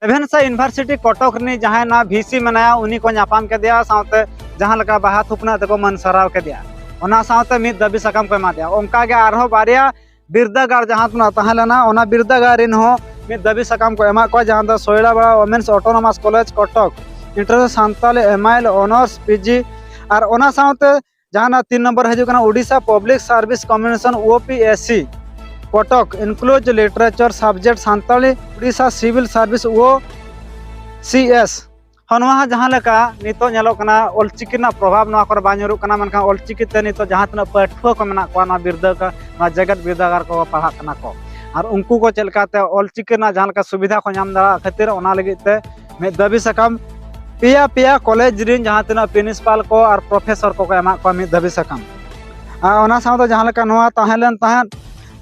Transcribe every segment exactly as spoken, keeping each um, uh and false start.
ᱨᱮᱵᱷᱮᱱᱥᱟ university ᱠᱚᱴᱚᱠ ᱨᱤᱱᱤᱡ ᱡᱟᱦᱟᱸᱭ ᱱᱟ ᱵᱷᱤ ᱥᱤ ᱢᱮᱱᱟᱭᱟ, ᱩᱱᱤ ᱠᱚ ᱧᱟᱯᱟᱢ ᱠᱮᱫᱮᱭᱟ, ᱥᱟᱶᱛᱮ ᱡᱟᱦᱟᱸ ᱞᱮᱠᱟ ᱵᱟᱦᱟ ᱛᱷᱩᱯᱱᱟᱹᱜ ᱛᱮᱠᱚ ᱢᱟᱹᱱ ᱥᱟᱨᱦᱟᱣ ᱠᱮᱫᱮᱭᱟ, ᱚᱱᱟ ᱥᱟᱶᱛᱮ ᱢᱤᱫ ᱫᱟᱹᱵᱤ ᱥᱟᱠᱟᱢ ᱠᱚ ᱮᱢᱟ ᱫᱮᱭᱟ᱾ ᱚᱱᱠᱟ ᱜᱮ ᱟᱨᱦᱚᱸ ᱵᱟᱨᱭᱟ ᱵᱤᱨᱫᱟᱹᱜᱟᱲ ᱡᱟᱦᱟᱸ ᱛᱤᱱᱟᱹᱜ ᱛᱟᱦᱮᱸ ᱞᱮᱱᱟ, ᱚᱱᱟ ᱵᱤᱨᱫᱟᱹᱜᱟᱲ ᱨᱤᱱ ᱦᱚᱸ ᱢᱤᱫ ᱫᱟᱹᱵᱤ ᱥᱟᱠᱟᱢ ᱠᱚ ᱮᱢᱟᱜ ᱠᱚᱣᱟ, ᱡᱟᱦᱟᱸ ᱫᱚ Sailabala women's autonomous college Cuttack, inter Santali M A L honours P G, ᱟᱨ ᱚᱱᱟ ᱥᱟᱶᱛᱮ ᱡᱟᱦᱟᱱᱟᱜ ᱛᱤᱱ ᱱᱚᱢᱵᱚᱨ ᱦᱤᱡᱩᱜ ᱠᱟᱱᱟ Odisha public service commission, O P S C, Cuttack, include literature subject Santali, Odisha civil service, ᱳ ᱥᱤ ᱮᱥ᱾ ᱦᱚᱸ, ᱱᱚᱣᱟ ᱦᱚᱸ ᱡᱟᱦᱟᱸ ᱞᱮᱠᱟ ᱱᱤᱛᱚᱜ ᱧᱮᱞᱚᱜ ᱠᱟᱱᱟ, ᱚᱞᱪᱤᱠᱤ ᱨᱮᱱᱟᱜ ᱯᱨᱚᱵᱷᱟᱵᱽ ᱱᱚᱣᱟ ᱠᱚᱨᱮ ᱵᱟᱭ ᱧᱩᱨᱩᱜ ᱠᱟᱱᱟ, ᱢᱮᱱᱠᱷᱟᱱ ᱚᱞᱪᱤᱠᱤ ᱛᱮ ᱱᱤᱛᱚᱜ ᱡᱟᱦᱟᱸ ᱛᱤᱱᱟᱹᱜ ᱯᱟᱹᱴᱷᱩᱣᱟᱹ ᱠᱚ ᱢᱮᱱᱟᱜ ᱠᱚᱣᱟ ᱱᱚᱣᱟ ᱵᱤᱨᱫᱟᱹ ᱠᱟ-, ᱱᱚᱣᱟ ᱡᱮᱜᱮᱛ ᱵᱤᱨᱫᱟᱹᱜᱟᱲ ᱠᱚ ᱯᱟᱲᱦᱟᱜ ᱠᱟᱱᱟ ᱠᱚ, ᱟᱨ ᱩᱱᱠᱩ ᱠᱚ ᱪᱮᱫ ᱞᱮᱠᱟᱛᱮ ᱚᱞᱪᱤᱠᱤ ᱨᱮᱱᱟᱜ ᱡᱟᱦᱟᱸ ᱞᱮᱠᱟ ᱥᱩᱵᱤᱫᱷᱟ ᱠᱚ ᱧᱟᱢ ᱫᱟᱲᱮᱭᱟᱜ ᱠᱷᱟᱹᱛᱤᱨ, ᱚᱱᱟ ᱞᱟᱹᱜᱤᱫ ᱛᱮ ᱢᱤᱫ ᱫᱟᱹᱵᱤ ᱥᱟᱠᱟᱢ ᱯᱮᱭᱟ ᱯᱮᱭᱟ ᱠᱚᱞᱮᱡᱽ ᱨᱤᱱ ᱡᱟᱦᱟᱸ ᱛᱤᱱᱟᱹᱜ ᱯᱨᱤᱱᱥᱤᱯᱟᱞ ᱠᱚ ᱟᱨ ᱯᱨᱚᱯᱷᱮᱥᱚᱨ ᱠᱚᱠᱚ ᱮᱢᱟᱜ ᱠᱚᱣᱟ ᱢᱤᱫ ᱫᱟᱹᱵᱤ ᱥᱟᱠᱟᱢ᱾ ᱟᱨ ᱚᱱᱟ ᱥᱟᱶᱛᱮ ᱡᱟᱦᱟᱸ ᱞᱮᱠᱟ ᱱᱚᱣᱟ ᱛᱟᱦᱮᱸ ᱞᱮᱱ ᱛᱟᱦᱮᱸᱫ,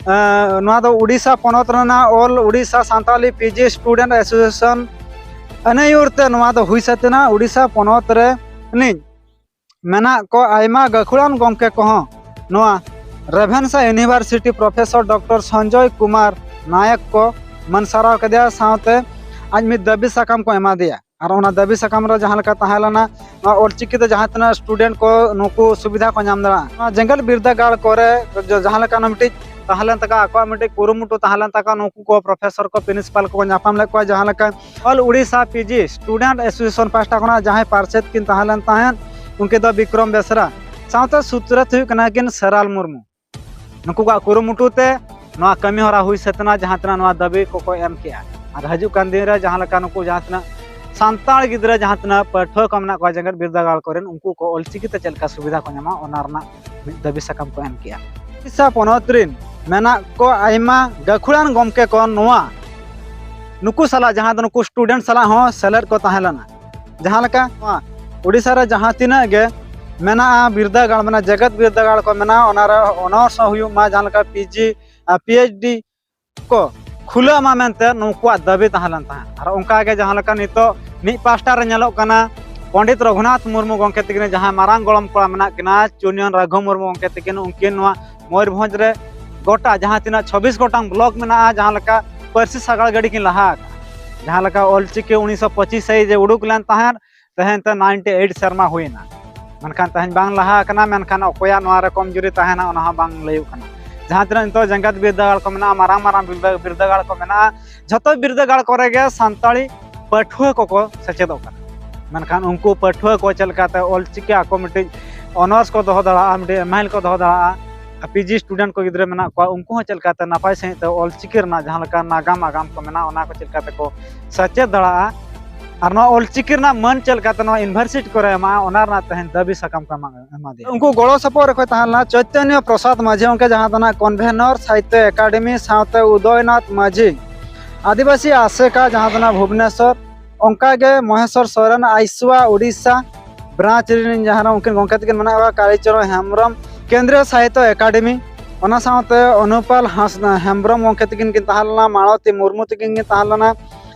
ᱮᱸ, ᱱᱚᱣᱟ ᱫᱚ ᱩᱰᱤᱥᱟ ᱯᱚᱱᱚᱛ ᱨᱮᱱᱟᱜ All Odisha Santali P G Student Association ᱟᱹᱱᱟᱹᱭᱩᱨ ᱛᱮ ᱱᱚᱣᱟ ᱫᱚ ᱦᱩᱭ ᱥᱟᱹᱛ ᱮᱱᱟ᱾ ᱩᱰᱤᱥᱟ ᱯᱚᱱᱚᱛ ᱨᱮ ᱨᱤᱱᱤᱡ ᱢᱮᱱᱟᱜ ᱠᱚ ᱟᱭᱢᱟ ᱜᱟᱹᱠᱷᱩᱲᱟᱱ ᱜᱚᱢᱠᱮ ᱠᱚᱦᱚᱸ ᱱᱚᱣᱟ Ravenshaw university professor doctor Sanjay Kumar Nayak ᱠᱚ ᱢᱟᱹᱱ ᱥᱟᱨᱦᱟᱣ ᱠᱮᱫᱮᱭᱟ, ᱥᱟᱶᱛᱮ ᱟᱡ ᱢᱤᱫ ᱫᱟᱹᱵᱤ ᱥᱟᱠᱟᱢ ᱠᱚ ᱮᱢᱟ ᱫᱮᱭᱟ᱾ ᱟᱨ ᱚᱱᱟ ᱫᱟᱹᱵᱤ ᱥᱟᱠᱟᱢ ᱨᱮ ᱡᱟᱦᱟᱸ ᱞᱮᱠᱟ ᱛᱟᱦᱮᱸ ᱞᱮᱱᱟ, ᱱᱚᱣᱟ ᱚᱞᱪᱤᱠᱤ ᱛᱮ ᱡᱟᱦᱟᱸ ᱛᱤᱱᱟᱹᱜ ᱥᱴᱩᱰᱮᱱᱴ ᱠᱚ ᱱᱩᱠᱩ ᱥᱩᱵᱤᱫᱷᱟ ᱠᱚ ᱧᱟᱢ ᱫᱟᱲᱮᱭᱟᱜᱼᱟ, ᱱᱚᱣᱟ ᱡᱮᱜᱮᱛ ᱵᱤᱨᱫᱟᱹᱜᱟᱲ ᱠᱚᱨᱮ ᱡᱟᱦᱟᱸ ᱞᱮᱠᱟ ᱚᱱᱟ ᱢᱤᱫᱴᱤᱡ ᱛᱟᱦᱮᱸ ᱞᱮᱱ ᱛᱟᱠᱚᱣᱟ, ᱟᱠᱚᱣᱟᱜ ᱢᱤᱫᱴᱤᱡ ᱠᱩᱨᱩᱢᱩᱴᱩ ᱛᱟᱦᱮᱸ ᱞᱮᱱ ᱛᱟᱠᱚᱣᱟ, ᱱᱩᱠᱩ ᱠᱚ ᱯᱨᱚᱯᱷᱮᱥᱚᱨ ᱠᱚ ᱯᱨᱤᱱᱥᱤᱯᱟᱞ ᱠᱚᱠᱚ ᱧᱟᱯᱟᱢ ᱞᱮᱫ ᱠᱚᱣᱟ, ᱡᱟᱦᱟᱸ ᱞᱮᱠᱟ All Odisha P G Student Association ᱯᱟᱦᱴᱟ ᱠᱷᱚᱱᱟᱜ ᱡᱟᱦᱟᱸᱭ ᱯᱟᱨᱥᱮᱛ ᱠᱤᱱ ᱛᱟᱦᱮᱸ ᱞᱮᱱ ᱛᱟᱦᱮᱸᱫ, ᱩᱱᱠᱤᱱ ᱫᱚ ᱵᱤᱠᱨᱚᱢ ᱵᱮᱥᱨᱟ, ᱥᱟᱶᱛᱮ ᱥᱩᱛᱨᱮᱛ ᱦᱩᱭᱩᱜ ᱠᱟᱱᱟ ᱠᱤᱱ ᱥᱮᱨᱟᱞ ᱢᱩᱨᱢᱩ᱾ ᱱᱩᱠᱩ ᱠᱚᱣᱟᱜ ᱠᱩᱨᱩᱢᱩᱴᱩ ᱛᱮ ᱱᱚᱣᱟ ᱠᱟᱹᱢᱤ ᱦᱚᱨᱟ ᱦᱩᱭ ᱥᱟᱹᱛ ᱮᱱᱟ, ᱡᱟᱦᱟᱸ ᱛᱤᱱᱟᱹᱜ ᱱᱚᱣᱟ ᱫᱟᱹᱵᱤ ᱠᱚᱠᱚ ᱮᱢ ᱠᱮᱜᱼᱟ᱾ ᱟᱨ ᱦᱤᱡᱩᱜ ᱠᱟᱱ ᱫᱤᱱ ᱨᱮ ᱡᱟᱦᱟᱸ ᱞᱮᱠᱟ ᱱᱩᱠᱩ ᱡᱟᱦᱟᱸ ᱛᱤᱱᱟᱹᱜ ᱥᱟᱱᱛᱟᱲ ᱜᱤᱫᱽᱨᱟᱹ, ᱡᱟᱦᱟᱸ ᱛᱤᱱᱟᱹᱜ ᱯᱟᱹᱴᱷᱩᱣᱟᱹ ᱠᱚ ᱢᱮᱱᱟᱜ ᱠᱚᱣᱟ ᱡᱮᱜᱮᱛ ᱵᱤᱨᱫᱟᱹᱜᱟᱲ ᱠᱚᱨᱮᱱ, ᱩᱱᱠᱩ ᱠᱚ ᱚᱞᱪᱤᱠᱤ ᱛᱮ ᱪᱮᱫ ᱞᱮᱠᱟ ᱥᱩᱵᱤᱫᱷᱟ ᱠᱚ ᱧᱟᱢᱟ, ᱚᱱᱟ ᱨᱮᱱᱟᱜ ᱢᱤᱫ ᱫᱟᱹᱵᱤ ᱥᱟᱠᱟᱢ ᱠᱚ ᱮᱢ ᱠᱮᱜᱼᱟ᱾ ᱩᱲᱤᱥᱥᱟ ᱯᱚᱱᱚᱛ ᱨᱤᱱ ᱢᱮᱱᱟᱜ ᱠᱚ ᱟᱭᱢᱟ ᱜᱟᱹᱠᱷᱩᱲᱟᱱ ᱜᱚᱢᱠᱮ ᱠᱚ ᱱᱚᱣᱟ, ᱱᱩᱠᱩ ᱥᱟᱞᱟᱜ, ᱡᱟᱦᱟᱸ ᱫᱚ ᱱᱩᱠᱩ ᱥᱴᱩᱰᱮᱱᱴ ᱥᱟᱞᱟᱜ ᱦᱚᱸ ᱥᱮᱞᱮᱫ ᱠᱚ ᱛᱟᱦᱮᱸ ᱞᱮᱱᱟ᱾ ᱡᱟᱦᱟᱸ ᱞᱮᱠᱟ ᱱᱚᱣᱟ ᱩᱲᱤᱥᱥᱟ ᱨᱮ ᱡᱟᱦᱟᱸ ᱛᱤᱱᱟᱹᱜ ᱜᱮ ᱢᱮᱱᱟᱜᱼᱟ ᱵᱤᱨᱫᱟᱹᱜᱟᱲ, ᱢᱟᱱᱮ ᱡᱮᱜᱮᱛ ᱵᱤᱨᱫᱟᱹᱜᱟᱲ ᱠᱚ ᱢᱮᱱᱟᱜᱼᱟ, ᱚᱱᱟ ᱨᱮ ᱚᱱᱟᱨᱥ ᱦᱚᱸ ᱦᱩᱭᱩᱜ ᱢᱟ, ᱡᱟᱦᱟᱸ ᱞᱮᱠᱟ ᱯᱤ ᱡᱤ ᱟᱨ ᱯᱤ ᱮᱭᱤᱪ ᱰᱤ ᱠᱚ ᱠᱷᱩᱞᱟᱹᱜ ᱢᱟ ᱢᱮᱱᱛᱮ ᱱᱩᱠᱩᱣᱟᱜ ᱫᱟᱹᱵᱤ ᱛᱟᱦᱮᱸ ᱞᱮᱱ ᱛᱟᱦᱮᱸᱫ᱾ ᱟᱨ ᱚᱱᱠᱟ ᱜᱮ ᱡᱟᱦᱟᱸ ᱞᱮᱠᱟ ᱱᱤᱛᱚᱜ ᱢᱤᱫ ᱯᱟᱦᱴᱟ ᱨᱮ ᱧᱮᱞᱚᱜ ᱠᱟᱱᱟ, ᱯᱚᱱᱰᱤᱛ ᱨᱚᱜᱷᱩᱱᱟᱛᱷ ᱢᱩᱨᱢᱩ ᱜᱚᱢᱠᱮ ᱛᱟᱹᱠᱤᱱ ᱡᱟᱦᱟᱸᱭ ᱢᱟᱨᱟᱝ ᱜᱚᱲᱚᱢ ᱠᱚᱲᱟ ᱢᱮᱱᱟᱜ ᱠᱤᱱᱟ ᱪᱩᱱᱭᱚᱱ ᱨᱟᱜᱷᱩ ᱢᱩᱨᱢᱩ ᱜᱚᱢᱠᱮ ᱛᱟᱹᱠᱤᱱ, ᱩᱱᱠᱤᱱ ᱱᱚᱣᱟ ᱢᱚᱭᱩᱨᱵᱷᱚᱸᱡᱽ ᱨᱮ ᱜᱚᱴᱟ ᱡᱟᱦᱟᱸ ᱛᱤᱱᱟᱹᱜ ᱪᱷᱚᱵᱵᱤᱥ ᱜᱚᱴᱟᱝ ᱵᱞᱚᱠ ᱢᱮᱱᱟᱜᱼᱟ, ᱡᱟᱦᱟᱸ ᱞᱮᱠᱟ ᱯᱟᱹᱨᱥᱤ ᱥᱟᱜᱟᱲ ᱜᱟᱹᱰᱤ ᱠᱤᱱ ᱞᱟᱦᱟ ᱟᱠᱟᱫᱼᱟ, ᱡᱟᱦᱟᱸ ᱞᱮᱠᱟ ᱚᱞᱪᱤᱠᱤ ᱩᱱᱤᱥᱥᱚ ᱯᱚᱸᱪᱤᱥ ᱥᱟᱹᱦᱤᱛ ᱨᱮ ᱩᱰᱩᱠ ᱞᱮᱱ ᱛᱟᱦᱮᱸᱫ, ᱛᱮᱦᱮᱧ ᱛᱮ ᱱᱟᱭᱤᱱᱴᱤ ᱮᱭᱤᱴ ᱥᱮᱨᱢᱟ ᱦᱩᱭᱮᱱᱟ᱾ ᱢᱮᱱᱠᱷᱟᱱ ᱛᱮᱦᱮᱧ ᱵᱟᱝ ᱞᱟᱦᱟ ᱟᱠᱟᱱᱟ, ᱢᱮᱱᱠᱷᱟᱱ ᱚᱠᱚᱭᱟᱜ ᱱᱚᱣᱟ ᱨᱮ ᱠᱚᱢᱡᱩᱨᱤ ᱛᱟᱦᱮᱱᱟ, ᱚᱱᱟ ᱦᱚᱸ ᱵᱟᱝ ᱞᱟᱹᱭᱚᱜ ᱠᱟᱱᱟ᱾ ᱡᱟᱦᱟᱸ ᱛᱤᱱᱟᱹᱜ ᱱᱤᱛᱚᱜ ᱡᱮᱜᱮᱛ ᱵᱤᱨᱫᱟᱹᱜᱟᱲ ᱠᱚ ᱢᱮᱱᱟᱜᱼᱟ, ᱢᱟᱨᱟᱝ ᱢᱟᱨᱟᱝ ᱵᱤᱨᱫᱟᱹ-, ᱵᱤᱨᱫᱟᱹᱜᱟᱲ ᱠᱚ ᱢᱮᱱᱟᱜᱼᱟ, ᱡᱷᱚᱛᱚ ᱵᱤᱨᱫᱟᱹᱜᱟᱲ ᱠᱚᱨᱮ ᱜᱮ ᱥᱟᱱᱛᱟᱲᱤ ᱯᱟᱹᱴᱷᱩᱣᱟᱹ ᱠᱚᱠᱚ ᱥᱮᱪᱮᱫᱚᱜ ᱠᱟᱱᱟ᱾ ᱢᱮᱱᱠᱷᱟᱱ ᱩᱱᱠᱩ ᱯᱟᱹᱴᱷᱩᱣᱟᱹ ᱠᱚ ᱪᱮᱫ ᱞᱮᱠᱟᱛᱮ ᱚᱞᱪᱤᱠᱤ ᱟᱠᱚ ᱢᱤᱫᱴᱤᱡ ᱚᱱᱟᱨᱥ ᱠᱚ ᱫᱚᱦᱚ ᱫᱟᱲᱮᱭᱟᱜᱼᱟ, ᱢᱤᱫᱴᱤᱡ ᱮᱢ ᱟᱭ ᱮᱞ ᱠᱚ ᱫᱚᱦᱚ ᱫᱟᱲᱮᱭᱟᱜᱼᱟ, ᱟᱨ ᱯᱤ ᱡᱤ ᱥᱴᱩᱰᱮᱱᱴ ᱠᱚ ᱜᱤᱫᱽᱨᱟᱹ ᱢᱮᱱᱟᱜ ᱠᱚᱣᱟ, ᱩᱱᱠᱩ ᱦᱚᱸ ᱪᱮᱫ ᱞᱮᱠᱟᱛᱮ ᱱᱟᱯᱟᱭ ᱥᱟᱺᱦᱤᱡ ᱛᱮ ᱚᱞᱪᱤᱠᱤ ᱨᱮᱱᱟᱜ ᱡᱟᱦᱟᱸ ᱞᱮᱠᱟ ᱱᱟᱜᱟᱢ ᱟᱜᱟᱢ ᱠᱚ ᱢᱮᱱᱟᱜᱼᱟ, ᱚᱱᱟ ᱠᱚ ᱪᱮᱫ ᱞᱮᱠᱟᱛᱮ ᱠᱚ ᱥᱮᱪᱮᱫ ᱫᱟᱲᱮᱭᱟᱜᱼᱟ, ᱟᱨ ᱱᱚᱣᱟ ᱚᱞᱪᱤᱠᱤ ᱨᱮᱱᱟᱜ ᱢᱟᱹᱱ ᱪᱮᱫ ᱞᱮᱠᱟᱛᱮ ᱱᱚᱣᱟ ᱤᱭᱩᱱᱤᱵᱷᱟᱨᱥᱤᱴᱤ ᱠᱚᱨᱮ ᱮᱢᱟᱜᱼᱟ, ᱚᱱᱟ ᱨᱮᱱᱟᱜ ᱛᱮᱦᱮᱧ ᱫᱟᱹᱵᱤ ᱥᱟᱠᱟᱢ ᱠᱚ ᱮᱢᱟ-, ᱮᱢᱟ ᱫᱮᱭᱟ᱾ ᱩᱱᱠᱩ ᱜᱚᱲᱚ ᱥᱚᱯᱚᱦᱚᱫ ᱨᱮᱠᱚ ᱛᱟᱦᱮᱸ ᱞᱮᱱᱟ ᱪᱳᱭᱛᱚᱱᱭᱚ ᱯᱨᱚᱥᱟᱫᱽ ᱢᱟᱹᱡᱷᱤ, ᱜᱚᱢᱠᱮ, ᱡᱟᱦᱟᱸ ᱫᱚ ᱱᱟᱜ ᱠᱚᱱᱵᱷᱮᱱᱚᱨ ᱥᱟᱦᱤᱛᱛᱚ ᱮᱠᱟᱰᱮᱢᱤ, ᱥᱟᱶᱛᱮ ᱩᱫᱚᱭᱱᱟᱛᱷ ᱢᱟᱹᱡᱷᱤ, ᱟᱹᱫᱤᱵᱟᱹᱥᱤ ᱟᱥᱮᱠᱟ, ᱡᱟᱦᱟᱸ ᱫᱚ ᱱᱟᱜ ᱵᱷᱩᱵᱽᱱᱮᱥᱚᱨ, ᱚᱱᱠᱟᱜᱮ ᱢᱚᱦᱮᱥᱚᱨ ᱥᱚᱨᱮᱱ, ᱟᱭᱥᱣᱟ ᱩᱰᱤᱥᱟ ᱵᱨᱟᱧᱪ ᱨᱮᱱ ᱡᱟᱦᱟᱸ ᱩᱱᱠᱤᱱ ᱜᱚᱢᱠᱮ ᱛᱟᱹᱠᱤᱱ ᱢᱮᱱᱟᱜ ᱠᱚᱣᱟ, ᱠᱟᱞᱤᱪᱚᱨᱚᱱ ᱦᱮᱢᱵᱨᱚᱢ, ᱠᱮᱱᱫᱨᱤᱭᱚ ᱥᱟᱦᱤᱛᱛᱚ ᱮᱠᱟᱰᱮᱢᱤ, ᱚᱱᱟ ᱥᱟᱶᱛᱮ ᱚᱱᱩᱯᱟᱞ ᱦᱟᱸᱥ-, ᱦᱮᱢᱵᱨᱚᱢ ᱜᱚᱢᱠᱮ ᱛᱟᱹᱠᱤᱱ ᱠᱤᱱ ᱛᱟᱦᱮᱸ ᱞᱮᱱᱟ, ᱢᱟᱲᱚᱛᱤ ᱢᱩᱨᱢᱩ ᱛᱟᱹᱠᱤᱱ ᱠᱤᱱ ᱛᱟᱦᱮᱸ ᱞᱮᱱᱟ,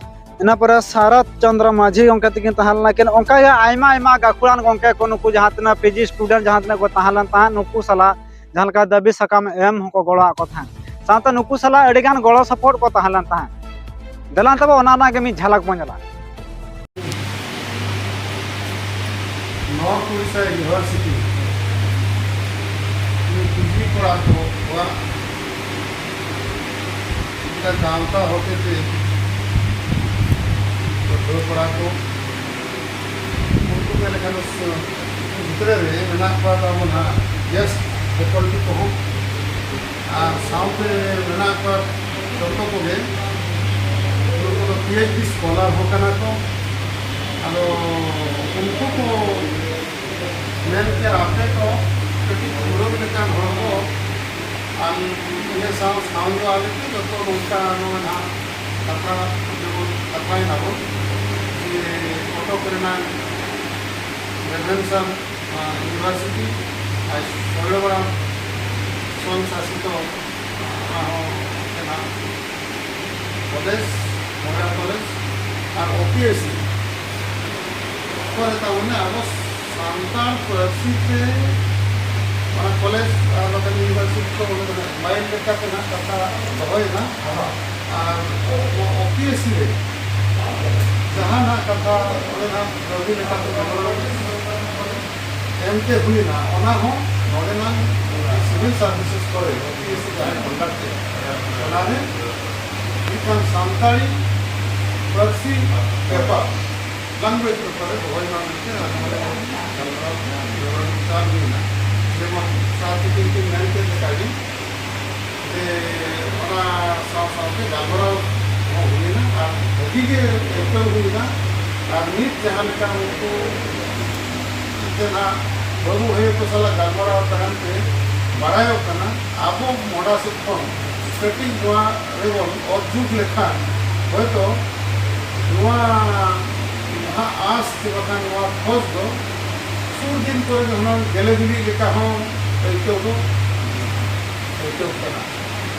ᱤᱱᱟᱹ ᱯᱚᱨᱮ ᱥᱟᱨᱚᱛ ᱪᱚᱱᱫᱨᱚ ᱢᱟᱹᱡᱷᱤ ᱜᱚᱢᱠᱮ ᱛᱟᱹᱠᱤᱱ ᱛᱟᱦᱮᱸ ᱞᱮᱱᱟ ᱠᱤᱱ᱾ ᱚᱱᱠᱟᱜᱮ ᱟᱭᱢᱟ ᱟᱭᱢᱟ ᱜᱟᱹᱠᱷᱩᱲᱟᱱ ᱜᱚᱢᱠᱮ ᱠᱚ, ᱱᱩᱠᱩ ᱡᱟᱦᱟᱸ ᱛᱤᱱᱟᱹᱜ ᱯᱤ ᱡᱤ ᱥᱴᱩᱰᱮᱱᱴ ᱡᱟᱦᱟᱸ ᱛᱤᱱᱟᱹᱜ ᱠᱚ ᱛᱟᱦᱮᱸ ᱞᱮᱱ ᱛᱟᱦᱮᱸᱫ, ᱱᱩᱠᱩ ᱥᱟᱞᱟᱜ ᱡᱟᱦᱟᱸ ᱞᱮᱠᱟ ᱫᱟᱹᱵᱤ ᱥᱟᱠᱟᱢ ᱮᱢ ᱦᱚᱸᱠᱚ ᱜᱚᱲᱚᱣᱟᱜ ᱠᱚ ᱛᱟᱦᱮᱸᱫ, ᱥᱟᱶᱛᱮ ᱱᱩᱠᱩ ᱥᱟᱞᱟᱜ ᱟᱹᱰᱤᱜᱟᱱ ᱜᱚᱲᱚ ᱥᱚᱯᱚᱦᱚᱫ ᱠᱚ ᱛᱟᱦᱮᱸ ᱞᱮᱱ ᱛᱟᱦᱮᱸᱫ᱾ ᱫᱮᱞᱟ ᱛᱚᱵᱮ ᱚᱱᱟ ᱨᱮᱱᱟᱜ ᱜᱮ ᱢᱤᱫ ᱡᱷᱟᱞᱟᱠ ᱵᱚᱱ ᱧᱮᱞᱟ᱾ North Orissa University P G ᱠᱚᱲᱟ ᱠᱚᱣᱟᱜ ᱢᱤᱫᱴᱟᱝ ᱜᱟᱶᱛᱟ ᱦᱚᱛᱮᱛᱮ ᱯᱟᱹᱴᱷᱩᱣᱟᱹ ᱠᱚᱲᱟ ᱠᱚ, ᱩᱱᱠᱩ ᱢᱮᱱ ᱞᱮᱠᱷᱟᱱ ᱫᱚ ᱵᱷᱤᱛᱨᱤ ᱨᱮ ᱢᱮᱱᱟᱜ ᱠᱚᱣᱟ ᱛᱟᱵᱚᱱ ᱦᱟᱸᱜ ᱜᱮᱥᱴ ᱯᱷᱮᱠᱚᱞᱴᱤ ᱠᱚᱦᱚᱸ, ᱟᱨ ᱥᱟᱶᱛᱮ ᱢᱮᱱᱟᱜ ᱠᱚᱣᱟ ᱡᱚᱛᱚ ᱠᱚᱜᱮ, ᱱᱩᱠᱩ ᱫᱚ ᱯᱤ ᱮᱭᱤᱪ ᱰᱤ ᱥᱠᱚᱞᱟᱨ ᱦᱚᱸ ᱠᱟᱱᱟ ᱠᱚ᱾ ᱟᱫᱚ ᱩᱱᱠᱩ ᱠᱚ ᱢᱮᱱ ᱠᱮᱭᱟ, ᱟᱯᱮ ᱠᱚ ᱠᱟᱹᱴᱤᱡ ᱯᱩᱨᱟᱹᱣ ᱞᱮᱠᱟᱱ ᱦᱚᱲ ᱠᱚ, ᱟᱨ ᱤᱱᱟᱹ ᱥᱟᱶ ᱥᱟᱶ ᱫᱚ ᱟᱞᱮ ᱠᱚ ᱡᱚᱛᱚ ᱱᱚᱝᱠᱟ ᱱᱚᱣᱟ ᱱᱟᱦᱟᱜ ᱠᱟᱛᱷᱟ, ᱡᱮᱢᱚᱱ ᱠᱟᱛᱷᱟᱭ ᱱᱟᱵᱚᱱ ᱡᱮ ᱠᱚᱴᱚᱠ ᱨᱮᱱᱟᱜ ᱜᱨᱮᱡᱩᱭᱮᱥᱚᱱ ᱤᱭᱩᱱᱤᱵᱷᱟᱨᱥᱤᱴᱤ ᱟᱨ ᱥᱚᱭᱞᱚᱵᱟᱲᱟ ᱥᱚᱝ ᱥᱟᱥᱤᱛᱚ, ᱚᱱᱟ ᱦᱚᱸ ᱢᱮᱱᱟᱜᱼᱟ᱾ ᱠᱚᱞᱮᱡᱽ, ᱢᱚᱰᱮᱞ ᱠᱚᱞᱮᱡᱽ ᱟᱨ ᱳ ᱯᱤ ᱮᱥ ᱥᱤ ᱠᱚᱨᱮ ᱛᱟᱵᱚᱱ ᱟᱵᱚ ᱥᱟᱱᱛᱟᱲ ᱯᱟᱹᱨᱥᱤ ᱛᱮ ᱚᱱᱟ ᱠᱚᱞᱮᱡᱽ ᱟᱨ ᱵᱟᱠᱷᱟᱱ ᱤᱭᱩᱱᱤᱵᱷᱟᱨᱥᱤᱴᱤ ᱠᱚ ᱚᱸᱰᱮ ᱫᱚ ᱦᱟᱸᱜ ᱢᱟᱭᱤᱱ ᱞᱮᱠᱟᱛᱮ ᱦᱟᱸᱜ ᱠᱟᱛᱷᱟ ᱫᱚᱦᱚᱭᱮᱱᱟ᱾ ᱟᱨ ᱱᱚᱣᱟ ᱳ ᱯᱤ ᱮᱥ ᱥᱤ ᱨᱮ ᱠᱟᱹᱣᱰᱤ ᱞᱮᱠᱟᱛᱮ ᱡᱮᱢᱚᱱ ᱮᱢᱛᱮ ᱦᱩᱭᱱᱟ, ᱚᱱᱟ ᱦᱚᱸ ᱱᱚᱰᱮᱱᱟᱜ ᱥᱤᱵᱤᱞ ᱥᱟᱨᱵᱷᱤᱥᱮᱥ ᱠᱚᱨᱮ ᱡᱟᱦᱟᱸᱭ ᱠᱚᱱᱰᱟᱠᱴ ᱮᱫ, ᱚᱱᱟᱨᱮ ᱢᱤᱫᱴᱟᱝ ᱥᱟᱱᱛᱟᱲᱤ ᱯᱟᱹᱨᱥᱤ ᱵᱮᱯᱟᱨ, ᱞᱟᱝᱜᱩᱭᱮᱡᱽ ᱵᱮᱯᱟᱨ ᱨᱮ ᱫᱚᱦᱚᱭ ᱢᱟ ᱢᱮᱱᱛᱮ ᱟᱨ ᱱᱚᱰᱮ ᱜᱟᱞᱢᱟᱨᱟᱣ ᱵᱤᱪᱟᱨ ᱦᱩᱭᱱᱟ᱾ ᱡᱮᱢᱚᱱ ᱥᱟᱨ ᱛᱤᱠᱤᱱ ᱠᱤᱱ ᱢᱮᱱ ᱠᱮᱫ ᱞᱮᱠᱟᱜᱮ, ᱡᱮ ᱚᱱᱟ ᱥᱟᱶ ᱥᱟᱶᱛᱮ ᱜᱟᱞᱢᱟᱨᱟᱣ ᱦᱚᱸ ᱦᱩᱭᱮᱱᱟ ᱟᱨ ᱵᱷᱟᱹᱜᱤ ᱜᱮ ᱟᱹᱭᱠᱟᱹᱣ ᱦᱩᱭᱱᱟ᱾ ᱟᱨ ᱱᱤᱛ ᱡᱟᱦᱟᱸ ᱞᱮᱠᱟ ᱩᱱᱠᱩ ᱢᱤᱫᱴᱮᱱ ᱦᱟᱸᱜ ᱵᱟᱹᱵᱩ ᱵᱷᱟᱹᱭ ᱠᱚ ᱥᱟᱞᱟᱜ ᱜᱟᱞᱢᱟᱨᱟᱣ ᱛᱟᱭᱚᱢ ᱛᱮ ᱵᱟᱲᱟᱭᱚᱜ ᱠᱟᱱᱟ, ᱟᱵᱚ ᱢᱚᱦᱰᱟ ᱥᱮᱫ ᱠᱷᱚᱱ ᱠᱟᱹᱴᱤᱡ ᱱᱚᱣᱟ ᱨᱮᱵᱚᱱ ᱚᱛ ᱡᱩᱜᱽ ᱞᱮᱠᱷᱟᱱ ᱦᱚᱭᱛᱚ ᱱᱚᱣᱟ ᱡᱟᱦᱟᱸ ᱟᱸᱥ ᱥᱮ ᱵᱟᱠᱷᱟᱱ ᱱᱚᱣᱟ ᱠᱷᱚᱡᱽ ᱫᱚ ᱥᱩᱨ ᱫᱤᱱ ᱠᱚᱨᱮ ᱜᱮ ᱦᱩᱱᱟᱹᱝ ᱜᱮᱞᱮ ᱵᱤᱞᱤᱜ ᱞᱮᱠᱟ ᱦᱚᱸ ᱟᱹᱭᱠᱟᱹᱣ ᱫᱚ ᱟᱹᱭᱠᱟᱹᱜ ᱠᱟᱱᱟ᱾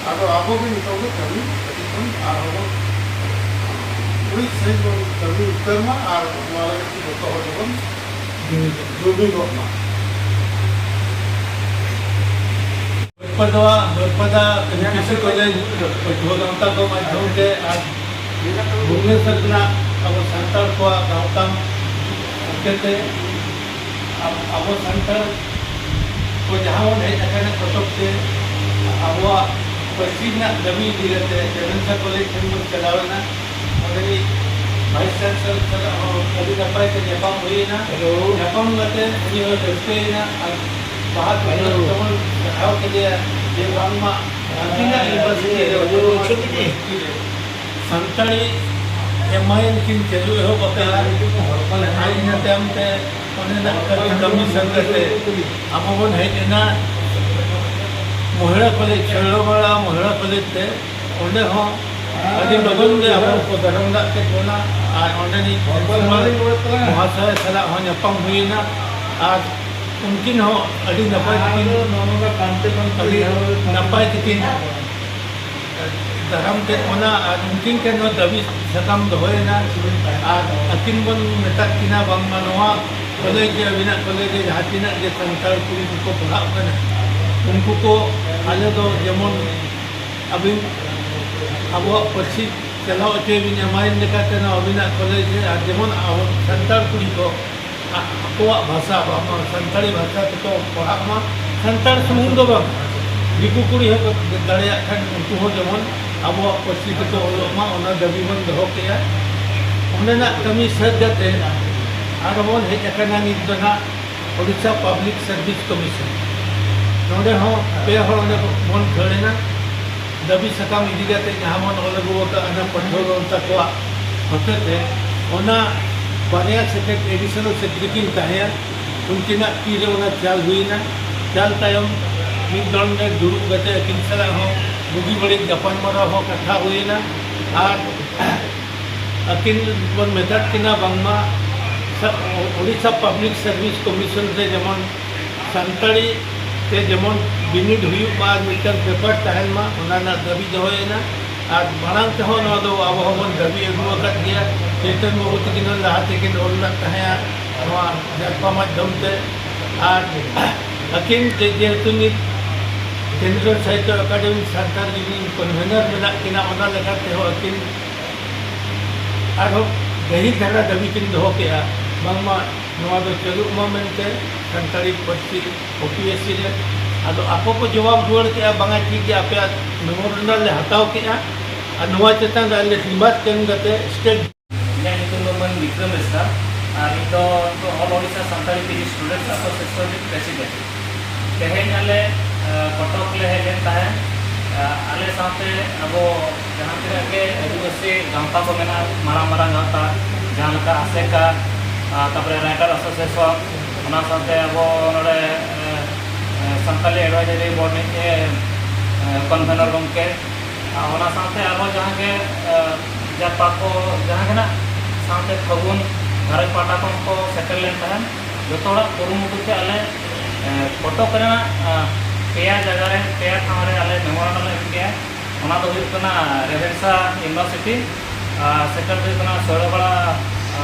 ᱟᱫᱚ ᱟᱵᱚ ᱜᱮ ᱱᱤᱛᱚᱜ ᱫᱚ ᱠᱟᱹᱢᱤ ᱠᱟᱹᱴᱤᱡ ᱵᱚᱱ ᱟᱨᱦᱚᱸ ᱵᱚᱱ ᱩᱨᱤᱡ ᱥᱟᱺᱦᱤᱡ ᱵᱚᱱ ᱠᱟᱹᱢᱤ ᱩᱛᱟᱹᱨ ᱢᱟ ᱟᱨ ᱱᱚᱣᱟ ᱞᱟᱹᱜᱤᱫ ᱛᱮ ᱡᱚᱛᱚ ᱦᱚᱲ ᱜᱮᱵᱚᱱ ᱡᱩᱢᱤᱫᱚᱜ ᱢᱟ᱾ ᱵᱟᱹᱨᱯᱟᱫᱟ, ᱵᱟᱹᱨᱯᱟᱫᱟ ᱮᱢ ᱯᱤ ᱥᱤ ᱠᱚᱞᱮᱡᱽ ᱯᱟᱹᱴᱷᱩᱣᱟᱹ ᱜᱟᱶᱛᱟ ᱠᱚ ᱢᱟᱫᱽᱫᱷᱚᱢ ᱛᱮ ᱟᱨ ᱵᱷᱩᱵᱽᱱᱮᱥᱚᱨ ᱨᱮᱱᱟᱜ ᱟᱵᱚ ᱥᱟᱱᱛᱟᱲ ᱠᱚᱣᱟᱜ ᱜᱟᱶᱛᱟ ᱦᱚᱛᱮᱛᱮ ᱟᱵ-, ᱟᱵᱚ ᱥᱟᱱᱛᱟᱲ ᱠᱚ ᱡᱟᱦᱟᱸ ᱵᱚᱱ ᱦᱮᱡ ᱟᱠᱟᱱᱟ ᱠᱚᱴᱚᱠ ᱛᱮ ᱟᱵᱚᱣᱟᱜ ᱯᱟᱹᱨᱥᱤ ᱨᱮᱱᱟᱜ ᱫᱟᱹᱵᱤ ᱤᱫᱤ ᱠᱟᱛᱮ ᱡᱮᱢᱮᱱᱥᱟ ᱠᱚᱞᱮᱡᱽ ᱴᱷᱮᱱ ᱵᱚᱱ ᱪᱟᱞᱟᱣ ᱮᱱᱟ᱾ ᱚᱸᱰᱮ ᱨᱤᱱᱤᱡ ᱵᱷᱟᱭᱤᱥ ᱪᱟᱱᱥᱮᱞᱚᱨ ᱥᱟᱞᱟᱜ ᱦᱚᱸ ᱟᱹᱰᱤ ᱱᱟᱯᱟᱭ ᱛᱮ ᱧᱟᱯᱟᱢ ᱦᱩᱭᱮᱱᱟ᱾ ᱦᱮᱞᱳ᱾ ᱧᱟᱯᱟᱢ ᱠᱟᱛᱮ ᱩᱱᱤ ᱦᱚᱸᱭ ᱨᱟᱹᱥᱠᱟᱹᱭᱮᱱᱟ ᱟᱨ ᱵᱟᱦᱟ ᱛᱮᱵᱚᱱ ᱪᱟᱨᱦᱟᱣ ᱠᱮᱫᱮᱭᱟ ᱡᱮ ᱵᱟᱝᱢᱟ ᱱᱟᱝᱠᱤᱱᱟᱜ ᱤᱭᱩᱱᱤᱵᱷᱟᱨᱥᱤᱴᱤ ᱨᱮ ᱥᱟᱱᱛᱟᱲᱤ ᱮᱢ ᱟᱭ ᱮᱢ ᱠᱤᱱ ᱪᱟᱹᱞᱩ ᱮᱦᱚᱵ ᱟᱠᱟᱫᱼᱟ᱾ ᱟᱨ ᱤᱱᱟᱹ ᱛᱟᱭᱚᱢ ᱛᱮ ᱚᱸᱰᱮᱱᱟᱜ ᱠᱟᱹᱢᱤ ᱥᱟᱹᱛ ᱠᱟᱛᱮ ᱟᱵᱚ ᱵᱚᱱ ᱦᱮᱡ ᱮᱱᱟ ᱢᱚᱦᱤᱲᱟ ᱠᱚᱞᱮᱡᱽ, ᱥᱚᱭᱲᱟᱵᱟᱲᱟ ᱢᱚᱦᱤᱲᱟ ᱠᱚᱞᱮᱡᱽ ᱛᱮ᱾ ᱚᱸᱰᱮ ᱦᱚᱸ ᱟᱹᱰᱤ ᱞᱚᱜᱚᱱ ᱜᱮ ᱟᱵᱚ ᱠᱚ ᱫᱟᱨᱟᱢ ᱫᱟᱜ ᱠᱮᱫ ᱵᱚᱱᱟ ᱟᱨ ᱚᱸᱰᱮᱱᱤᱡ ᱯᱨᱤᱱᱥᱤᱯᱟᱞ ᱢᱚᱦᱟᱥᱚᱭ ᱥᱟᱞᱟᱜ ᱦᱚᱸ ᱧᱟᱯᱟᱢ ᱦᱩᱭᱮᱱᱟ ᱟᱨ ᱩᱱᱠᱤᱱ ᱦᱚᱸ ᱟᱹᱰᱤ ᱱᱟᱯᱟᱭ ᱛᱮᱠᱤᱱ, ᱟᱹᱰᱤ ᱱᱟᱯᱟᱭ ᱛᱮᱠᱤᱱ ᱫᱟᱨᱟᱢ ᱠᱮᱫ ᱵᱚᱱᱟ ᱟᱨ ᱩᱱᱠᱤᱱ ᱴᱷᱮᱱ ᱦᱚᱸ ᱫᱟᱹᱵᱤ ᱥᱟᱠᱟᱢ ᱫᱚᱦᱚᱭᱮᱱᱟ ᱟᱨ ᱟᱹᱠᱤᱱ ᱵᱚᱱ ᱢᱮᱛᱟᱫ ᱠᱤᱱᱟ ᱵᱟᱝᱢᱟ ᱱᱚᱣᱟ ᱠᱚᱞᱮᱡᱽ ᱨᱮ, ᱟᱹᱵᱤᱱᱟᱜ ᱠᱚᱞᱮᱡᱽ ᱨᱮ ᱡᱟᱦᱟᱸ ᱛᱤᱱᱟᱹᱜ ᱜᱮ ᱥᱟᱱᱛᱟᱲ ᱠᱩᱲᱤ ᱠᱚᱠᱚ ᱯᱟᱲᱦᱟᱜ ᱠᱟᱱᱟ, ᱩᱱᱠᱩ ᱠᱚ ᱟᱞᱮ ᱫᱚ ᱡᱮᱢᱚᱱ ᱟᱹᱵᱤᱱ ᱟᱵᱚᱣᱟᱜ ᱯᱟᱹᱨᱥᱤ ᱪᱟᱞᱟᱣ ᱦᱚᱪᱚᱭ ᱵᱤᱱ ᱮᱢᱟᱭᱤᱱ ᱞᱮᱠᱟᱛᱮ ᱱᱚᱣᱟ ᱟᱹᱵᱤᱱᱟᱜ ᱠᱚᱞᱮᱡᱽ ᱨᱮ, ᱟᱨ ᱡᱮᱢᱚᱱ ᱟᱵᱚ ᱥᱟᱱᱛᱟᱲ ᱠᱩᱲᱤ ᱠᱚ ᱟ-, ᱟᱠᱚᱣᱟᱜ ᱵᱷᱟᱥᱟ, ᱵᱟᱝᱢᱟ ᱥᱟᱱᱛᱟᱲᱤ ᱵᱷᱟᱥᱟ ᱛᱮᱠᱚ ᱯᱟᱲᱦᱟᱜ ᱢᱟ᱾ ᱥᱟᱱᱛᱟᱲ ᱥᱩᱢᱩᱝ ᱫᱚ ᱵᱟᱝ, ᱫᱤᱠᱩ ᱠᱩᱲᱤ ᱦᱚᱸᱠᱚ ᱫᱟᱲᱮᱭᱟᱜ ᱠᱷᱟᱱ ᱩᱱᱠᱩ ᱦᱚᱸ ᱡᱮᱢᱚᱱ ᱟᱵᱚᱣᱟᱜ ᱯᱟᱹᱨᱥᱤ ᱛᱮᱠᱚ ᱚᱞᱚᱜ ᱢᱟ, ᱚᱱᱟ ᱫᱟᱹᱵᱤ ᱵᱚᱱ ᱫᱚᱦᱚ ᱠᱮᱜᱼᱟ᱾ ᱚᱸᱰᱮᱱᱟᱜ ᱠᱟᱹᱢᱤ ᱥᱟᱹᱛ ᱠᱟᱛᱮ ᱟᱨᱦᱚᱸ ᱵᱚᱱ ᱦᱮᱡ ᱟᱠᱟᱱᱟ ᱱᱤᱛ ᱫᱚ ᱱᱟᱜ ᱳᱰᱤᱥᱟ ᱯᱟᱵᱽᱞᱤᱠ ᱥᱟᱨᱵᱷᱤᱥ ᱠᱚᱢᱤᱥᱚᱱ᱾ ᱱᱚᱰᱮ ᱦᱚᱸ ᱯᱮ ᱦᱚᱲ ᱚᱸᱰᱮ ᱵᱚᱱ ᱠᱷᱟᱹᱲ ᱮᱱᱟ᱾ ᱫᱟᱹᱵᱤ ᱥᱟᱠᱟᱢ ᱤᱫᱤ ᱠᱟᱛᱮ ᱡᱟᱦᱟᱸ ᱵᱚᱱ ᱚᱞ ᱟᱹᱜᱩ ᱟᱠᱟᱫ ᱚᱱᱟ ᱯᱟᱹᱴᱷᱩᱣᱟᱹ ᱜᱟᱶᱛᱟ ᱠᱚᱣᱟᱜ ᱦᱚᱛᱮᱛᱮ, ᱚᱱᱟ ᱵᱟᱨᱭᱟ ᱥᱮᱠᱨᱮᱴ-, ᱮᱰᱤᱥᱚᱱᱟᱞ ᱥᱮᱠᱨᱮᱴᱟᱨᱤ ᱠᱤᱱ ᱛᱟᱦᱮᱸᱭᱟ, ᱩᱱᱠᱤᱱᱟᱜ ᱛᱤᱨᱮ ᱚᱱᱟ ᱪᱟᱞ ᱦᱩᱭᱮᱱᱟ᱾ ᱪᱟᱞ ᱛᱟᱭᱚᱢ ᱢᱤᱫ ᱫᱚᱞ ᱨᱮ ᱫᱩᱲᱩᱵ ᱠᱟᱛᱮ ᱟᱹᱠᱤᱱ ᱥᱟᱞᱟᱜ ᱦᱚᱸ ᱵᱩᱜᱤ ᱵᱟᱹᱲᱤᱡ ᱜᱟᱯᱟᱞᱢᱟᱨᱟᱣ ᱦᱚᱸ ᱠᱟᱛᱷᱟ ᱦᱩᱭᱮᱱᱟ᱾ ᱟᱨ ᱟᱹᱠᱤᱱ ᱵᱚᱱ ᱢᱮᱛᱟᱫ ᱠᱤᱱᱟ ᱵᱟᱝᱢᱟ ᱥᱟ-, ᱳᱰᱤᱥᱟ ᱯᱟᱵᱽᱞᱤᱠ ᱥᱟᱨᱵᱷᱤᱥ ᱠᱚᱢᱤᱥᱚᱱ ᱨᱮ ᱡᱮᱢᱚᱱ ᱥᱟᱱᱛᱟᱲᱤ ᱛᱮ ᱡᱮᱢᱚᱱ ᱵᱤᱱᱤᱰ ᱦᱩᱭᱩᱜ ᱢᱟ ᱟᱨ ᱢᱤᱫᱴᱟᱝ ᱯᱮᱯᱟᱨ ᱛᱟᱦᱮᱱ ᱢᱟ, ᱚᱱᱟ ᱨᱮᱱᱟᱜ ᱫᱟᱹᱵᱤ ᱫᱚᱦᱚᱭᱮᱱᱟ᱾ ᱟᱨ ᱢᱟᱲᱟᱝ ᱛᱮᱦᱚᱸ ᱱᱚᱣᱟ ᱫᱚ ᱟᱵᱚ ᱦᱚᱸᱵᱚᱱ ᱫᱟᱹᱵᱤ ᱟᱹᱜᱩ ᱟᱠᱟᱫ ᱜᱮᱭᱟ᱾ ᱪᱳᱭᱛᱚᱱ ᱵᱟᱹᱵᱩ ᱛᱟᱹᱠᱤᱱ ᱦᱚᱸ ᱞᱟᱦᱟ ᱛᱮᱠᱤᱱ ᱚᱞ ᱞᱮᱫ ᱛᱟᱦᱮᱸᱫᱼᱟ ᱱᱚᱣᱟ ᱡᱟᱨᱯᱟ ᱢᱟᱫᱽᱫᱷᱚᱢ ᱛᱮ᱾ ᱟᱨ ᱟᱹᱠᱤᱱ ᱡᱮ, ᱡᱮᱦᱮᱛᱩ ᱱᱤᱛ ᱠᱮᱱᱫᱨᱚ ᱥᱟᱦᱤᱛᱛᱚ ᱮᱠᱟᱰᱮᱢᱤ ᱥᱟᱱᱛᱟᱲ ᱨᱤᱱ ᱠᱚᱱᱵᱷᱮᱱᱟᱨ ᱢᱮᱱᱟᱜ ᱠᱤᱱᱟ, ᱚᱱᱟ ᱞᱮᱠᱟ ᱛᱮᱦᱚᱸ ᱟᱹᱠᱤᱱ ᱟᱨᱦᱚᱸ ᱜᱟᱹᱦᱤᱨ ᱫᱷᱟᱨᱟ ᱫᱟᱹᱵᱤ ᱠᱤᱱ ᱫᱚᱦᱚ ᱠᱮᱜᱼᱟ, ᱵᱟᱝᱢᱟ ᱱᱚᱣᱟ ᱫᱚ ᱪᱟᱹᱞᱩᱜ ᱢᱟ ᱢᱮᱱᱛᱮ ᱥᱟᱱᱛᱟᱲᱤ ᱯᱟᱹᱨᱥᱤ ᱳ ᱯᱤ ᱮᱥ ᱥᱤ ᱨᱮ᱾ ᱟᱫᱚ ᱟᱠᱚ ᱠᱚ ᱡᱚᱵᱟᱵ ᱨᱩᱣᱟᱹᱲ ᱠᱮᱜᱼᱟ, "ᱵᱟᱝᱟ, ᱴᱷᱤᱠ ᱜᱮᱭᱟ, ᱟᱯᱮᱭᱟᱜ ᱢᱮᱢᱳᱨᱮᱱᱰᱟᱢ ᱞᱮ ᱦᱟᱛᱟᱣ ᱠᱮᱜᱼᱟ ᱟᱨ ᱱᱚᱣᱟ ᱪᱮᱛᱟᱱ ᱨᱮ ᱟᱞᱮ ᱥᱤᱢᱟᱥ ᱮᱢ ᱠᱟᱛᱮ ᱥᱴᱮᱴ" ᱤᱧᱟᱹᱜ ᱧᱩᱛᱩᱢ ᱫᱚ ᱢᱟᱹᱱ ᱵᱤᱠᱨᱚᱢ ᱦᱟᱸᱥᱫᱟ ᱟᱨ ᱤᱧ ᱫᱚ ᱱᱤᱛᱚᱜ All Odisha Santali P G Students Association ᱨᱤᱱ ᱯᱨᱮᱥᱤᱰᱮᱱᱴ᱾ ᱛᱮᱦᱮᱧ ᱟᱞᱮ, ᱟ, ᱠᱚᱴᱚᱠ ᱞᱮ ᱦᱮᱡ ᱞᱮᱱ ᱛᱟᱦᱮᱸᱫ᱾ ᱟ, ᱟᱞᱮ ᱥᱟᱶᱛᱮ ᱟᱵᱚ ᱡᱟᱦᱟᱸ ᱛᱤᱱᱟᱹᱜ ᱜᱮ ᱟᱹᱫᱤᱵᱟᱹᱥᱤ ᱜᱟᱶᱛᱟ ᱠᱚ ᱢᱮᱱᱟᱜᱼᱟ, ᱢᱟᱨᱟᱝ ᱢᱟᱨᱟᱝ ᱜᱟᱶᱛᱟ, ᱡᱟᱦᱟᱸ ᱞᱮᱠᱟ ᱟᱥᱮᱠᱟ, ᱟ, ᱛᱟᱯᱚᱨᱮ Writer Association, ᱚᱱᱟ ᱥᱟᱶᱛᱮ ᱟᱵᱚ ᱱᱚᱰᱮ, ᱮ, ᱮ, ᱥᱟᱱᱛᱟᱞᱤ Advisory Board ᱨᱤᱱᱤᱡ, ᱮ, ᱮ, ᱠᱚᱱᱵᱷᱮᱱᱚᱨ ᱜᱚᱢᱠᱮ, ᱟᱨ ᱚᱱᱟ ᱥᱟᱶᱛᱮ ᱟᱨᱦᱚᱸ ᱡᱟᱦᱟᱸ ᱜᱮ, ᱮ, ᱡᱟᱨᱯᱟ ᱠᱚ ᱡᱟᱦᱟᱸ ᱜᱮ ᱱᱟᱜ ᱥᱟᱶᱛᱮ ᱯᱷᱟᱹᱜᱩᱱ ᱜᱷᱟᱨᱚᱸᱡᱽ ᱯᱟᱦᱴᱟ ᱠᱷᱚᱱ ᱠᱚ ᱥᱮᱴᱮᱨ ᱞᱮᱱ ᱛᱟᱦᱮᱸᱫ, ᱡᱚᱛᱚ ᱦᱚᱲᱟᱜ ᱠᱩᱨᱩᱢᱩᱴᱩ ᱛᱮ ᱟᱞᱮ, ᱮ, ᱠᱚᱴᱚᱠ ᱨᱮᱱᱟᱜ, ᱮ, ᱯᱮᱭᱟ ᱡᱟᱭᱜᱟ ᱨᱮ, ᱯᱮᱭᱟ ᱴᱷᱟᱶ ᱨᱮ ᱟᱞᱮ ᱢᱮᱢᱳᱨᱮᱱᱰᱟᱢ ᱞᱮ ᱮᱢ ᱠᱮᱜᱼᱟ᱾ ᱚᱱᱟ ᱫᱚ ᱦᱩᱭᱩᱜ ᱠᱟᱱᱟ ᱨᱮᱵᱷᱮᱱᱥᱟ ᱤᱭᱩᱱᱤᱵᱷᱟᱨᱥᱤᱴᱤ, ᱟᱨ ᱥᱮᱠᱮᱱᱰ ᱦᱩᱭᱩᱜ ᱠᱟᱱᱟ ᱥᱚᱭᱲᱟᱵᱟᱲᱟ, ᱮ,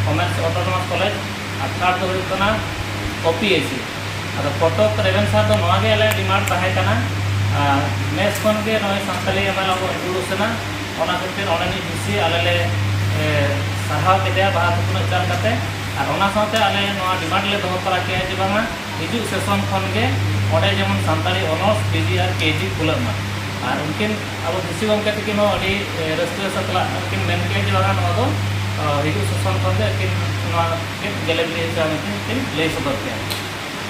Women's Autonomous College, ᱟᱨ ᱛᱷᱟᱨᱰ ᱫᱚ ᱦᱩᱭᱩᱜ ᱠᱟᱱᱟ ᱳ ᱯᱤ ᱮᱥ ᱥᱤ᱾ ᱟᱫᱚ ᱠᱚᱴᱚᱠ ᱨᱮᱵᱷᱮᱱᱥᱟ ᱫᱚ ᱱᱚᱣᱟ ᱜᱮ ᱟᱞᱮᱭᱟᱜ ᱰᱤᱢᱟᱱᱰ ᱛᱟᱦᱮᱸ ᱠᱟᱱᱟ, ᱟᱨ ᱱᱮᱥ ᱠᱷᱚᱱ ᱜᱮ ᱱᱚᱜᱼᱚᱭ ᱥᱟᱱᱛᱟᱞᱤ ᱮᱢ ᱮᱞ ᱟᱵᱚ ᱤᱱᱴᱨᱳᱰᱩᱥ ᱮᱱᱟ, ᱚᱱᱟ ᱠᱷᱟᱹᱛᱤᱨ ᱚᱸᱰᱮᱱᱤᱡ ᱰᱤ ᱥᱤ ᱟᱞᱮ ᱞᱮ ᱮ, ᱥᱟᱨᱦᱟᱣ ᱠᱮᱫᱮᱭᱟ ᱵᱟᱦᱟ ᱛᱷᱩᱯᱱᱟᱹᱜ ᱪᱟᱞ ᱠᱟᱛᱮ᱾ ᱟᱨ ᱚᱱᱟ ᱥᱟᱶᱛᱮ ᱟᱞᱮ ᱱᱚᱣᱟ ᱰᱤᱢᱟᱱᱰ ᱞᱮ ᱫᱚᱦᱚ ᱛᱚᱨᱟ ᱠᱮᱫᱼᱟ ᱡᱮ ᱵᱟᱝᱟ, ᱦᱤᱡᱩᱜ ᱥᱮᱥᱚᱱ ᱠᱷᱚᱱ ᱜᱮ ᱚᱸᱰᱮ ᱡᱮᱢᱚᱱ ᱥᱟᱱᱛᱟᱲᱤ ᱚᱱᱟᱨᱥ, ᱯᱤ ᱡᱤ ᱟᱨ ᱠᱮ ᱡᱤ ᱠᱷᱩᱞᱟᱹᱜ ᱢᱟ᱾ ᱟᱨ ᱩᱱᱠᱤᱱ ᱟᱵᱚ ᱰᱤ ᱥᱤ ᱜᱚᱢᱠᱮ ᱛᱟᱹᱠᱤᱱ ᱦᱚᱸ ᱟᱹᱰᱤ ᱮ, ᱨᱟᱹᱥᱠᱟᱹ ᱥᱟᱛᱞᱟᱜ ᱩᱱᱠᱤᱱ ᱢᱮᱱ ᱠᱮᱫᱼᱟ ᱡᱮ ᱵᱟᱝᱟ, ᱱᱚᱣᱟ ᱫᱚ ᱚ, ᱦᱤᱡᱩᱜ ᱥᱮᱥᱚᱱ ᱠᱷᱚᱱ ᱜᱮ ᱟᱹᱠᱤᱱ ᱱᱚᱣᱟ ᱠᱤᱱ ᱜᱮᱞᱮ ᱵᱤᱞᱤ ᱦᱚᱪᱚ ᱢᱮᱱᱛᱮ ᱠᱤᱱ ᱞᱟᱹᱭ ᱥᱚᱫᱚᱨ ᱠᱮᱫᱼᱟ᱾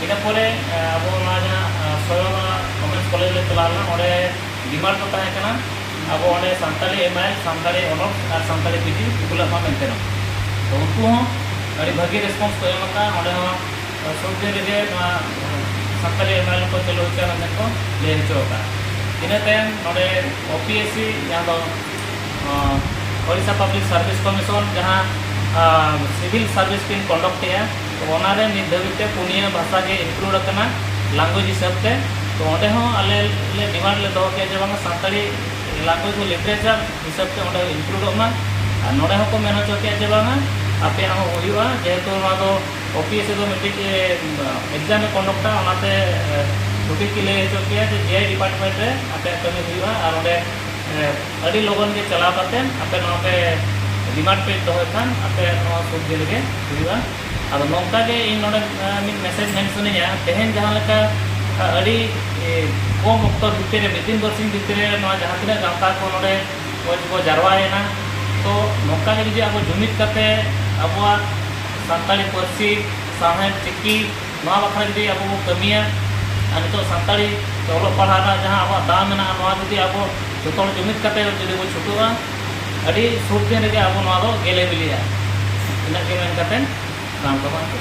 ᱤᱱᱟᱹ ᱯᱚᱨᱮ ᱮ, ᱟᱵᱚ ᱱᱚᱣᱟ ᱡᱟᱦᱟᱸ ᱮ, ᱥᱚᱭᱚᱢ ᱚᱱᱟ ᱣᱚᱢᱮᱱᱥ ᱠᱚᱞᱮᱡᱽ ᱞᱮ ᱪᱟᱞᱟᱣ ᱞᱮᱱᱟ, ᱚᱸᱰᱮ ᱰᱤᱢᱟᱱᱰ ᱫᱚ ᱛᱟᱦᱮᱸ ᱠᱟᱱᱟ ᱟᱵᱚ ᱚᱸᱰᱮ Santali M A L, Santali honours ᱟᱨ ᱥᱟᱱᱛᱟᱲᱤ ᱯᱤ ᱡᱤ ᱠᱷᱩᱞᱟᱹᱜ ᱢᱟ ᱢᱮᱱᱛᱮ ᱱᱚ᱾ ᱛᱚ ᱩᱱᱠᱩ ᱦᱚᱸ ᱟᱹᱰᱤ ᱵᱷᱟᱹᱜᱤ ᱨᱮᱥᱯᱚᱱᱥ ᱠᱚ ᱮᱢ ᱟᱠᱟᱫᱼᱟ᱾ ᱚᱸᱰᱮ ᱦᱚᱸ ᱥᱩᱨ ᱫᱤᱱ ᱨᱮᱜᱮ ᱱᱚᱣᱟ ᱥᱟᱱᱛᱟᱲᱤ ᱮᱢ ᱟᱭ ᱮᱞ ᱠᱚ ᱪᱟᱹᱞᱩ ᱦᱚᱪᱚᱭᱟ ᱢᱮᱱᱛᱮ ᱠᱚ ᱞᱟᱹᱭ ᱦᱚᱪᱚ ᱟᱠᱟᱫᱼᱟ᱾ ᱤᱱᱟᱹ ᱛᱟᱭᱚᱢ ᱱᱚᱰᱮ ᱳ ᱯᱤ ᱮᱥ ᱥᱤ, ᱡᱟᱦᱟᱸ ᱫᱚ ᱟᱸ, ᱳᱰᱤᱥᱟ ᱯᱟᱵᱽᱞᱤᱠ ᱥᱟᱨᱵᱷᱤᱥ ᱠᱚᱢᱤᱥᱚᱱ, ᱡᱟᱦᱟᱸ ᱟᱸ, ᱥᱤᱵᱤᱞ ᱥᱟᱨᱵᱷᱤᱥ ᱠᱤᱱ ᱠᱚᱱᱰᱟᱠᱴ ᱮᱜᱼᱟ, ᱛᱚ ᱚᱱᱟᱨᱮ ᱱᱤᱛ ᱫᱷᱟᱹᱵᱤᱡ ᱛᱮ ᱯᱩᱱᱭᱟᱹ ᱵᱷᱟᱥᱟ ᱜᱮ ᱤᱱᱠᱞᱩᱰ ᱟᱠᱟᱱᱟ ᱞᱮᱝᱜᱩᱭᱮᱡᱽ ᱦᱤᱥᱟᱹᱵ ᱛᱮ᱾ ᱛᱚ ᱚᱸᱰᱮ ᱦᱚᱸ ᱟᱞᱮ ᱞᱮ ᱰᱤᱢᱟᱱᱰ ᱞᱮ ᱫᱚᱦᱚ ᱠᱮᱫᱼᱟ ᱡᱮ ᱵᱟᱝᱟ ᱥᱟᱱᱛᱟᱲᱤ ᱞᱮᱝᱜᱩᱭᱮᱡᱽ ᱫᱚ ᱞᱤᱴᱟᱨᱮᱪᱟᱨ ᱦᱤᱥᱟᱹᱵ ᱛᱮ ᱚᱸᱰᱮ ᱤᱱᱠᱞᱩᱰᱚᱜ ᱢᱟ᱾ ᱟᱨ ᱱᱚᱰᱮ ᱦᱚᱸᱠᱚ ᱢᱮᱱ ᱦᱚᱪᱚ ᱠᱮᱫᱼᱟ ᱡᱮ ᱵᱟᱝᱟ ᱟᱯᱮᱭᱟᱜ ᱦᱚᱸ ᱦᱩᱭᱩᱜᱼᱟ, ᱡᱮᱦᱮᱛᱩ ᱱᱚᱣᱟ ᱫᱚ ᱳ ᱯᱤ ᱮᱥ ᱥᱤ ᱫᱚ ᱢᱤᱫᱴᱤᱡ ᱮ, ᱮᱠᱡᱟᱢ ᱮ ᱠᱚᱱᱰᱟᱠᱴᱟ, ᱚᱱᱟᱛᱮ ᱮ, ᱱᱚᱴᱤᱥ ᱠᱤ ᱞᱟᱹᱭ ᱦᱚᱪᱚ ᱠᱮᱫᱼᱟ ᱡᱮ ᱡᱮ ᱟᱭ ᱰᱤᱯᱟᱨᱴᱢᱮᱱᱴ ᱨᱮ ᱟᱯᱮᱭᱟᱜ ᱠᱟᱹᱢᱤ ᱦᱩᱭᱩᱜᱼᱟ᱾ ᱟᱨ ᱚᱸᱰᱮ ᱮ, ᱟᱹᱰᱤ ᱞᱚᱜᱚᱱ ᱜᱮ ᱪᱟᱞᱟᱣ ᱠᱟᱛᱮ ᱟᱯᱮ ᱱᱚᱣᱟ ᱯᱮ ᱰᱤᱢᱟᱱᱰ ᱯᱮ ᱫᱚᱦᱚᱭ ᱠᱷᱟᱱ ᱟᱯᱮ ᱱᱚᱣᱟ ᱥᱩᱨ ᱫᱤᱱ ᱨᱮᱜᱮ ᱦᱩᱭᱩᱜᱼᱟ᱾ ᱟᱫᱚ ᱱᱚᱝᱠᱟ ᱜᱮ ᱤᱧ ᱱᱚᱰᱮ ᱮ, ᱢᱤᱫ ᱢᱮᱥᱮᱡᱽ ᱢᱮᱱ ᱥᱟᱱᱟᱧᱟ, ᱛᱮᱦᱮᱧ ᱡᱟᱦᱟᱸ ᱞᱮᱠᱟ ᱮ, ᱟᱹᱰᱤ ᱮ, ᱠᱚᱢ ᱚᱠᱛᱚ ᱵᱷᱤᱛᱤᱨ ᱨᱮ, ᱢᱤᱫ ᱫᱤᱱ ᱵᱟᱨᱥᱤᱧ ᱵᱷᱤᱛᱤᱨ ᱨᱮ ᱱᱚᱣᱟ ᱡᱟᱦᱟᱸ ᱛᱤᱱᱟᱹᱜ ᱜᱟᱶᱛᱟ ᱠᱚ ᱱᱚᱰᱮ ᱠᱚ ᱠᱚ ᱡᱟᱨᱣᱟᱭᱮᱱᱟ᱾ ᱛᱚ ᱱᱚᱝᱠᱟ ᱜᱮ ᱡᱩᱫᱤ ᱟᱵᱚ ᱡᱩᱢᱤᱫ ᱠᱟᱛᱮ ᱟᱵᱚᱣᱟᱜ ᱥᱟᱱᱛᱟᱲᱤ ᱯᱟᱹᱨᱥᱤ, ᱥᱟᱶᱦᱮᱫ, ᱪᱤᱠᱤ ᱱᱚᱣᱟ ᱵᱟᱠᱷᱨᱟ ᱡᱩᱫᱤ ᱟᱵᱚ ᱵᱚ ᱠᱟᱹᱢᱤᱭᱟ, ᱟᱨ ᱱᱤᱛᱚᱜ ᱥᱟᱱᱛᱟᱲᱤ ᱛᱮ ᱚᱞᱚᱜ ᱯᱟᱲᱦᱟᱣ ᱨᱮᱱᱟᱜ ᱡᱟᱦᱟᱸ ᱟᱵᱚᱣᱟᱜ ᱫᱟᱣ ᱢᱮᱱᱟᱜᱼᱟ, ᱱᱚᱣᱟ ᱡᱩᱫᱤ ᱟᱵᱚ ᱡᱚᱛᱚ ᱦᱚᱲ ᱡᱩᱢᱤᱫ ᱠᱟᱛᱮ ᱡᱩᱫᱤ ᱵᱚ ᱪᱷᱩᱴᱟᱹᱜᱼᱟ, ᱟᱹᱰᱤ ᱥᱩᱨ ᱫᱤᱱ ᱨᱮᱜᱮ ᱟᱵᱚ ᱱᱚᱣᱟ ᱫᱚ ᱜᱮᱞᱮ ᱵᱤᱞᱤᱜᱼᱟ᱾ ᱤᱱᱟᱹᱜ ᱜᱮ ᱢᱮᱱ ᱠᱟᱛᱮ ᱨᱟᱢ ᱠᱟᱢᱟᱱ ᱠᱚ᱾